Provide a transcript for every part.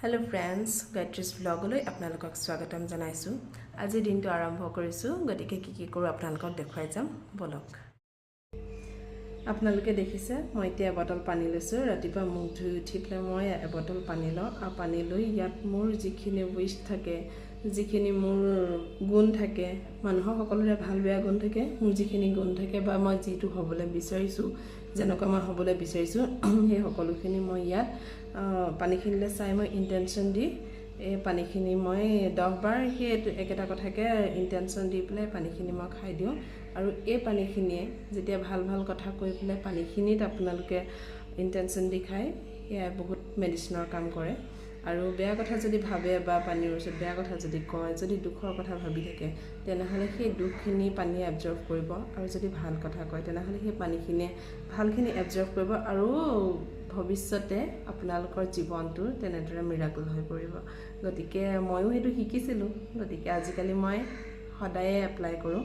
Hello' friends, গায়ত্ৰীজ ব্লগলৈ আপোনালোকক স্বাগতম জনাইছোঁ। আজি দিনটো আৰম্ভ কৰিছোঁ, গতিকে কি কি কৰোঁ আপোনালোকক দেখুৱাই যাম, ব'লক। আপোনালোকে দেখিছে মই এতিয়া এবটল পানী লৈছোঁ। ৰাতিপুৱা মুখ ধুই উঠি পেলাই মই এবটল পানী লওঁ আৰু পানী লৈ ইয়াত মোৰ যিখিনি উইচ থাকে, যিখিনি মোৰ গুণ থাকে, মানুহৰ সকলোৰে ভাল বেয়া গুণ থাকে, মোৰ যিখিনি গুণ থাকে বা মই যিটো হ'বলৈ বিচাৰিছোঁ, যেনেকুৱা মই হ'বলৈ বিচাৰিছোঁ, সেই সকলোখিনি মই ইয়াত পানীখিনিলৈ চাই মই ইণ্টেনশ্যন দি এই পানীখিনি মই 10 বাৰ সেই একেটা কথাকে ইণ্টেনশ্যন দি পেলাই পানীখিনি মই খাই দিওঁ। আৰু এই পানীখিনিয়ে যেতিয়া ভাল ভাল কথা কৈ পেলাই পানীখিনিত আপোনালোকে ইণ্টেনশ্যন দি খায়, সেয়াই বহুত মেডিচিনৰ কাম কৰে। আৰু বেয়া কথা যদি ভাবে বা পানীৰ ওচৰত বেয়া কথা যদি কয়, যদি দুখৰ কথা ভাবি থাকে, তেনেহ'লে সেই দুখখিনি পানীয়ে এবজৰ্ভ কৰিব। আৰু যদি ভাল কথা কয়, তেনেহ'লে সেই পানীখিনিয়ে ভালখিনি এবজৰ্ভ কৰিব আৰু ভৱিষ্যতে আপোনালোকৰ জীৱনটো তেনেদৰে মিৰাকল হৈ পৰিব। গতিকে ময়ো সেইটো শিকিছিলোঁ, গতিকে আজিকালি মই সদায়ে এপ্লাই কৰোঁ।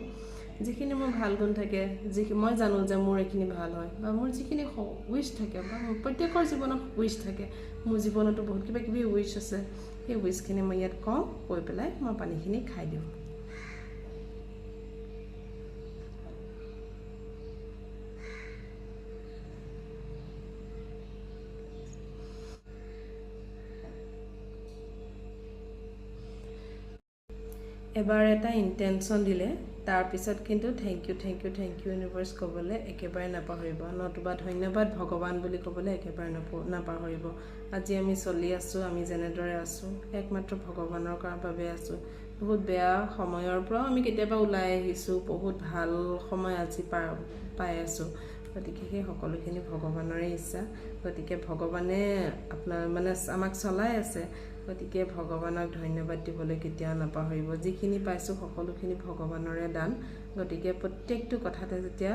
যিখিনি মোৰ ভাল গুণ থাকে, যিখিনি মই জানো যে মোৰ এইখিনি ভাল হয় বা মোৰ যিখিনি উইচ থাকে বা মোৰ প্ৰত্যেকৰ জীৱনত উইচ থাকে, মোৰ জীৱনতো বহুত কিবা কিবি উইচ আছে, সেই উইচখিনি মই ইয়াত কওঁ, কৈ পেলাই মই পানীখিনি খাই দিওঁ। এবাৰ এটা ইণ্টেনশ্যন দিলে তাৰপিছত কিন্তু thank you, thank you, thank you universe ক'বলৈ একেবাৰে নাপাহৰিব, নতুবা ধন্যবাদ ভগৱান বুলি ক'বলৈ একেবাৰে নাপাহৰিব। আজি আমি চলি আছোঁ, আমি যেনেদৰে আছোঁ, একমাত্ৰ ভগৱানৰ বাবে আছোঁ। বহুত বেয়া সময়ৰ পৰাও আমি কেতিয়াবা ওলাই আহিছোঁ, বহুত ভাল সময় আজি পাই আছোঁ। গতিকে সেই সকলোখিনি ভগৱানৰে ইচ্ছা। গতিকে ভগৱানে আপোনাৰ মানে আমাক চলাই আছে। গতিকে ভগৱানক ধন্যবাদ দিবলৈ কেতিয়াও নাপাহৰিব। যিখিনি পাইছোঁ সকলোখিনি ভগৱানৰে দান। গতিকে প্ৰত্যেকটো কথাতে যেতিয়া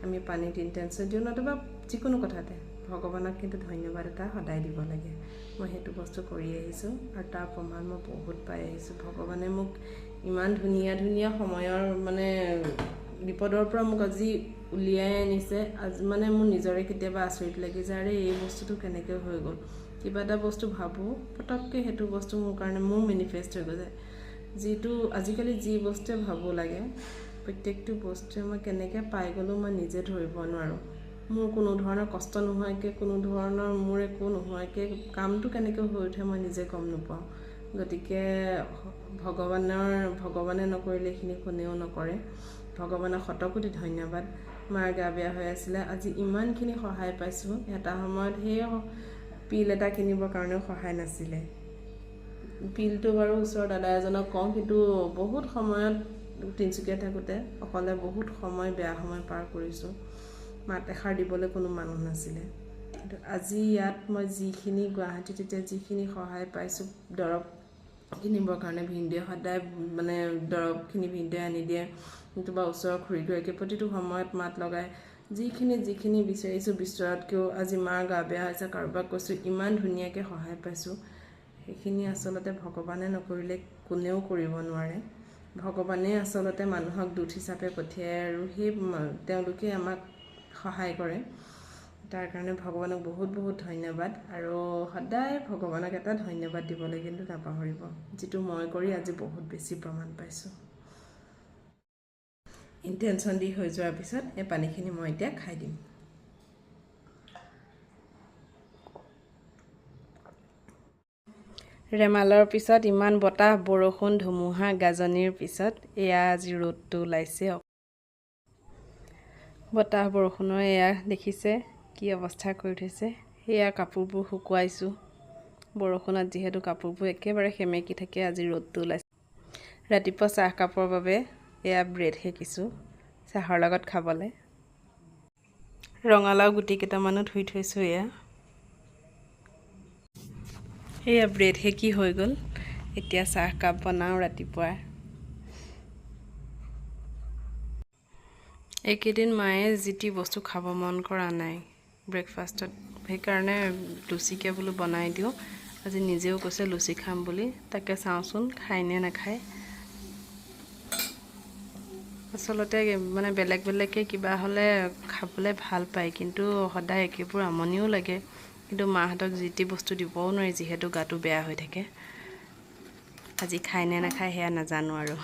আমি পানীত ইণ্টেনশ্যন দিওঁ, নতুবা যিকোনো কথাতে ভগৱানক কিন্তু ধন্যবাদ এটা সদায় দিব লাগে। মই সেইটো বস্তু কৰি আহিছোঁ আৰু তাৰ প্ৰমাণ মই বহুত পাই আহিছোঁ। ভগৱানে মোক ইমান ধুনীয়া ধুনীয়া সময়ৰ মানে বিপদৰ পৰা মোক আজি উলিয়াই আনিছে। আজি মানে মোৰ নিজৰে কেতিয়াবা আচৰিত লাগি যায়, আৰে এই বস্তুটো কেনেকৈ হৈ গ'ল? কিবা এটা বস্তু ভাবোঁ, পটককৈ সেইটো বস্তু মোৰ কাৰণে মোৰ মেনিফেষ্ট হৈ যায়। যিটো আজিকালি যি বস্তুৱে ভাবোঁ লাগে, প্ৰত্যেকটো বস্তুৱে মই কেনেকৈ পাই গ'লোঁ মই নিজে ধৰিব নোৱাৰোঁ। মোৰ কোনো ধৰণৰ কষ্ট নোহোৱাকৈ, কোনো ধৰণৰ মোৰ একো নোহোৱাকৈ কামটো কেনেকৈ হৈ উঠে মই নিজে গম নাপাওঁ। গতিকে ভগৱানে নকৰিলে এইখিনি কোনেও নকৰে। ভগৱানক শতকোটি ধন্যবাদ। মাৰ গা বেয়া হৈ আছিলে, আজি ইমানখিনি সহায় পাইছোঁ। এটা সময়ত সেই পিল এটা কিনিবৰ কাৰণেও সহায় নাছিলে। পিলটো বাৰু ওচৰৰ দাদা এজনক কওঁ, কিন্তু বহুত সময়ত তিনিচুকীয়া থাকোঁতে অকলে বহুত সময় বেয়া সময় পাৰ কৰিছোঁ। মাত এষাৰ দিবলৈ কোনো মানুহ নাছিলে। কিন্তু আজি ইয়াত মই যিখিনি গুৱাহাটীত এতিয়া যিখিনি সহায় পাইছোঁ, দৰৱ কিনিবৰ কাৰণে ভিনদেউৱে সদায় মানে দৰৱখিনি ভিনদেউৱে আনি দিয়ে, নতুবা ওচৰৰ খুৰীগৰাকীয়ে প্ৰতিটো সময়ত মাত লগায়। যিখিনি যিখিনি বিচাৰিছোঁ বিচৰাতকৈও, আজি মাৰ গা বেয়া হৈছে, কাৰোবাক কৈছোঁ, ইমান ধুনীয়াকৈ সহায় পাইছোঁ। সেইখিনি আচলতে ভগৱানে নকৰিলে কোনেও কৰিব নোৱাৰে। ভগৱানে আচলতে মানুহক দূত হিচাপে পঠিয়ায় আৰু সেই তেওঁলোকে আমাক সহায় কৰে। তাৰ কাৰণে ভগৱানক বহুত বহুত ধন্যবাদ। আৰু সদায় ভগৱানক এটা ধন্যবাদ দিবলৈ কিন্তু নাপাহৰিব, যিটো মই কৰি আজি বহুত বেছি প্ৰমাণ পাইছোঁ। ইণ্টেনশ্যন দি হৈ যোৱাৰ পিছত এই পানীখিনি মই এতিয়া খাই দিম। ৰেমালৰ পিছত ইমান বতাহ, বৰষুণ, ধুমুহা, গাজনিৰ পিছত এয়া আজি ৰ'দটো ওলাইছে। বতাহ বৰষুণৰ এয়া দেখিছে কি অৱস্থা কৰি থৈছে। সেয়া কাপোৰবোৰ শুকুৱাইছোঁ। বৰষুণত যিহেতু কাপোৰবোৰ একেবাৰে সেমেকি থাকে, আজি ৰ'দটো ওলাইছে। ৰাতিপুৱা চাহকাপৰ বাবে এয়া ব্ৰেড সেকিছোঁ চাহৰ লগত খাবলৈ। ৰঙালাও গুটি কেইটামানো ধুই থৈছোঁ। এয়া সেয়া ব্ৰেড সেকি হৈ গ'ল। এতিয়া চাহকাপ বনাওঁ ৰাতিপুৱা। এইকেইদিন মায়ে যি টি বস্তু খাব মন কৰা নাই ব্ৰেকফাষ্টত, সেইকাৰণে লুচিকে বোলো বনাই দিওঁ। আজি নিজেও কৈছে লুচি খাম বুলি। তাকে চাওঁচোন খায় নে নাখায়। আচলতে মানে বেলেগ বেলেগকৈ কিবা হ'লে খাবলৈ ভাল পায়, কিন্তু সদায় একেবোৰ আমনিও লাগে। কিন্তু মাহঁতক যি টি বস্তু দিবও নোৱাৰি, যিহেতু গাটো বেয়া হৈ থাকে। আজি খায় নে নাখায় সেয়া নাজানো আৰু।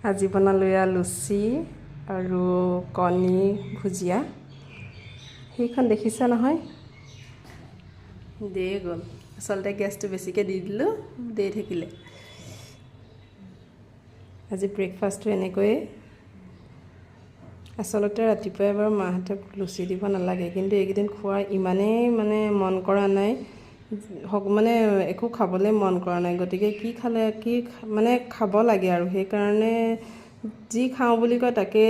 আজি বনালোঁ এয়া লুচি আৰু কণী ভুজিয়া। সেইখন দেখিছা নহয়, দেই গ'ল। আচলতে গেছটো বেছিকৈ দি দিলোঁ, দেই থাকিলে। আজি ব্ৰেকফাষ্টটো এনেকৈয়ে। আচলতে ৰাতিপুৱাই বাৰু মাহঁতে লুচি দিব নালাগে, কিন্তু এইকেইদিন খোৱা ইমানেই মানে মন কৰা নাই, মানে একো খাবলৈ মন কৰা নাই। গতিকে কি খালে কি মানে খাব লাগে আৰু, সেইকাৰণে যি খাওঁ বুলি কয় তাকে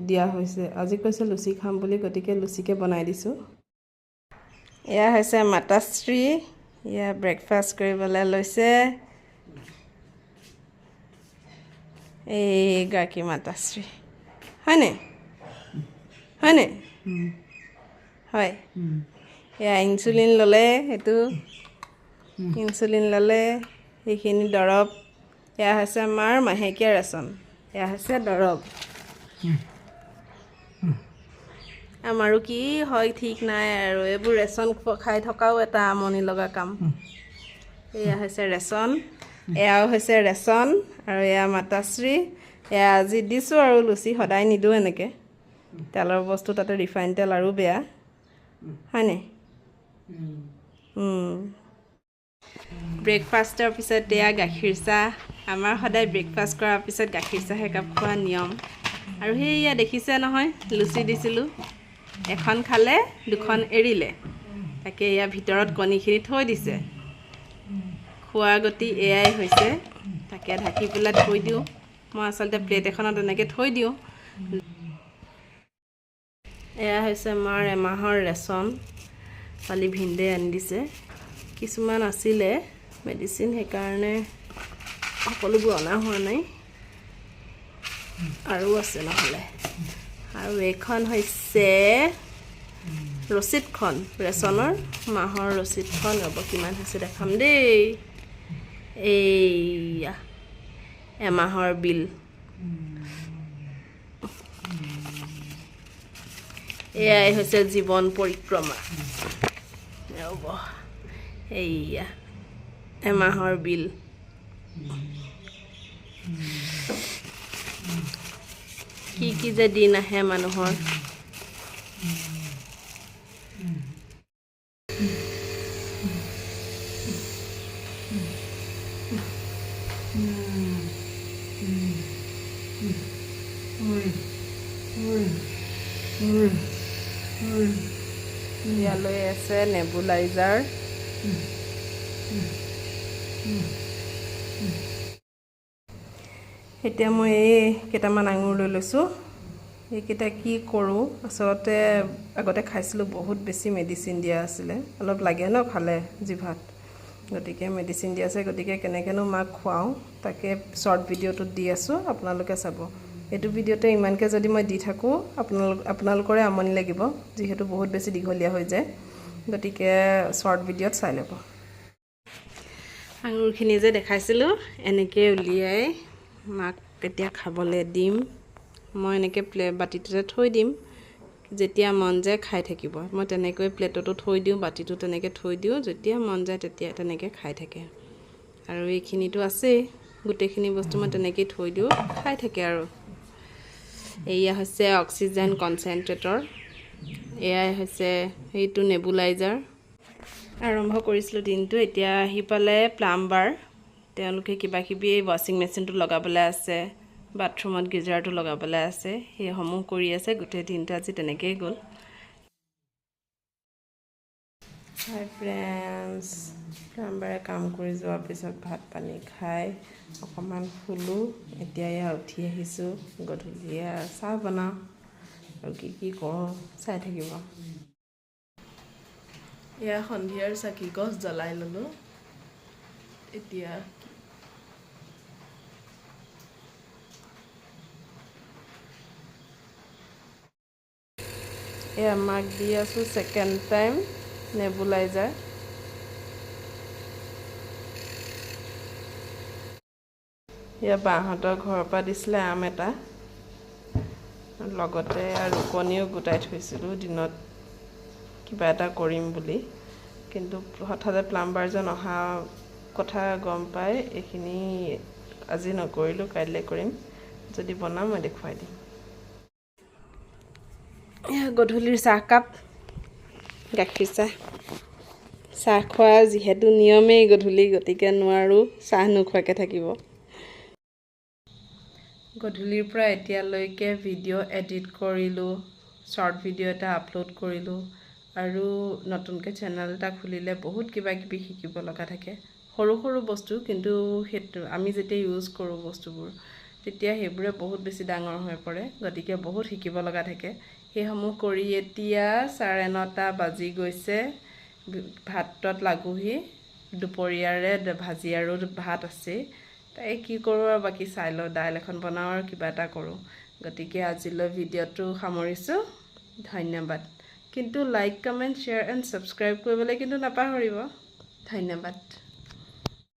দিয়া হৈছে। আজি কৈছে লুচি খাম বুলি, গতিকে লুচিকে বনাই দিছোঁ। এয়া হৈছে মাতাশ্ৰী, এয়া ব্ৰেকফাষ্ট কৰিবলৈ লৈছে। এইগৰাকী মাতাশ্ৰী হয়নে? হয়নে? হয়। এয়া ইনচুলিন ল'লে, সেইটো ইনচুলিন ল'লে, সেইখিনি দৰৱ। এয়া হৈছে মাৰ মাহেকীয়া ৰেচন, এয়া হৈছে দৰৱ। আমাৰো কি হয় ঠিক নাই আৰু, এইবোৰ ৰেচন খাই থকাও এটা আমনি লগা কাম। এয়া হৈছে ৰেচন, এয়াও হৈছে ৰেচন, আৰু এয়া মাতাশ্ৰী। এয়া আজি দিছোঁ আৰু লুচি, সদায় নিদিওঁ এনেকৈ। তেলৰ বস্তু, তাতে ৰিফাইন তেল আৰু বেয়া, হয়নে? ব্ৰেকফাষ্টৰ পিছত এয়া গাখীৰ চাহ। আমাৰ সদায় ব্ৰেকফাষ্ট কৰাৰ পিছত গাখীৰ চাহ একাপ খোৱা নিয়ম। আৰু সেইয়া দেখিছে নহয়, লুচি দিছিলোঁ, এখন খালে দুখন এৰিলে। তাকে এয়া ভিতৰত কণীখিনি থৈ দিছে। খোৱাৰ গতি এয়াই হৈছে। তাকে ঢাকি পেলাই থৈ দিওঁ। মই আচলতে প্লেট এখনত এনেকৈ থৈ দিওঁ। এয়া হৈছে মাৰ এমাহৰ ৰেচন, কালি ভিনদেই আনি দিছে। কিছুমান আছিলে মেডিচিন, সেইকাৰণে সকলোবোৰ অনা হোৱা নাই, আৰু আছে নহ'লে। আৰু এইখন হৈছে ৰচিদখন, ৰেচনৰ মাহৰ ৰচিদখন। ৰ'ব কিমান হৈছে দেখাম দেই। এইয়া এমাহৰ বিল। এয়াই হৈছে জীৱন পৰিক্ৰমা। ৰ'ব, এইয়া এমাহৰ বিল। কি কি যে দিন আহে মানুহৰ। ইয়ালৈ আছে নেবুলাইজাৰ। এতিয়া মই এই কেইটামান আঙুৰ লৈ লৈছোঁ। এইকেইটা কি কৰোঁ, আচলতে আগতে খাইছিলোঁ, বহুত বেছি মেডিচিন দিয়া আছিলে, অলপ লাগে ন খালে জিভাত, গতিকে মেডিচিন দিয়া আছে। গতিকে কেনেকৈনো মাক খুৱাওঁ তাকে শ্বৰ্ট ভিডিঅ'টোত দি আছোঁ, আপোনালোকে চাব। এইটো ভিডিঅ'তে ইমানকৈ যদি মই দি থাকোঁ আপোনালোকৰে আমনি লাগিব, যিহেতু বহুত বেছি দীঘলীয়া হৈ যায়। গতিকে শ্বৰ্ট ভিডিঅ'ত চাই ল'ব। আঙুৰখিনি যে দেখাইছিলোঁ, এনেকৈ উলিয়াই মাক এতিয়া খাবলৈ দিম। মই এনেকৈ বাতিটোতে থৈ দিম, যেতিয়া মন যায় খাই থাকিব। মই তেনেকৈ প্লেটতো থৈ দিওঁ, বাতিটো তেনেকৈ থৈ দিওঁ, যেতিয়া মন যায় তেতিয়া তেনেকৈ খাই থাকে। আৰু এইখিনিতো আছেই, গোটেইখিনি বস্তু মই তেনেকেই থৈ দিওঁ, খাই থাকে আৰু। এয়া হৈছে অক্সিজেন কনচেনট্ৰেটৰ, এয়াই হৈছে সেইটো নেবুলাইজাৰ। আৰম্ভ কৰিছিলোঁ দিনটো, এতিয়া আহি পালে প্লাম্বাৰ। তেওঁলোকে কিবা কিবি এই ৱাশ্বিং মেচিনটো লগাবলৈ আছে, বাথৰুমত গিজাৰটো লগাবলৈ আছে, সেইসমূহ কৰি আছে। গোটেই দিনটো আজি তেনেকৈয়ে গ'ল। হাই ফ্ৰেণ্ডছ, প্লাম্বাৰে কাম কৰি যোৱাৰ পিছত ভাত পানী খাই অকণমান শুলোঁ। এতিয়া এয়া উঠি আহিছোঁ, গধূলিয়ে চাহ বনাওঁ আৰু কি কি কৰোঁ চাই থাকিব। এয়া সন্ধিয়াৰ চাকি গছ জ্বলাই ল'লোঁ। এতিয়া এয়া মাক দি আছোঁ ছেকেণ্ড টাইম নেবুলাইজাৰ। ইয়াৰ বাহঁতৰ ঘৰৰ পৰা দিছিলে আম এটা, লগতে আৰু ৰুকনিও গোটাই থৈছিলোঁ দিনত কিবা এটা কৰিম বুলি। কিন্তু হঠাতে প্লাম্বাৰজন অহা কথা গম পাই এইখিনি আজি নকৰিলোঁ, কাইলৈ কৰিম। যদি বনাম, মই দেখুৱাই দিম। এয়া গধূলিৰ চাহকাপ, গাখীৰ চাহ। চাহ খোৱা যিহেতু নিয়মেই গধূলি, গতিকে নোৱাৰোঁ চাহ নোখোৱাকৈ থাকিব। গধূলিৰ পৰা এতিয়ালৈকে ভিডিঅ' এডিট কৰিলোঁ, শ্বৰ্ট ভিডিঅ' এটা আপলোড কৰিলোঁ। আৰু নতুনকৈ চেনেল এটা খুলিলে বহুত কিবা কিবি শিকিব লগা থাকে। সৰু সৰু বস্তু, কিন্তু সেইটো আমি যেতিয়া ইউজ কৰোঁ বস্তুবোৰ, তেতিয়া সেইবোৰে বহুত বেছি ডাঙৰ হৈ পৰে। গতিকে বহুত শিকিব লগা থাকে। সেইসমূহ কৰি এতিয়া 9:30 বাজি গৈছে। ভাতত লাগোহি। দুপৰীয়াৰে ভাজি আৰু ভাত আছেই। তাই কি কৰোঁ আৰু বাকী চাই লওঁ, দাইল এখন বনাওঁ আৰু কিবা এটা কৰোঁ। গতিকে আজিলৈ ভিডিঅ'টো সামৰিছোঁ। ধন্যবাদ। কিন্তু like, comment, share and subscribe কৰিবলৈ কিন্তু নাপাহৰিব। ধন্যবাদ।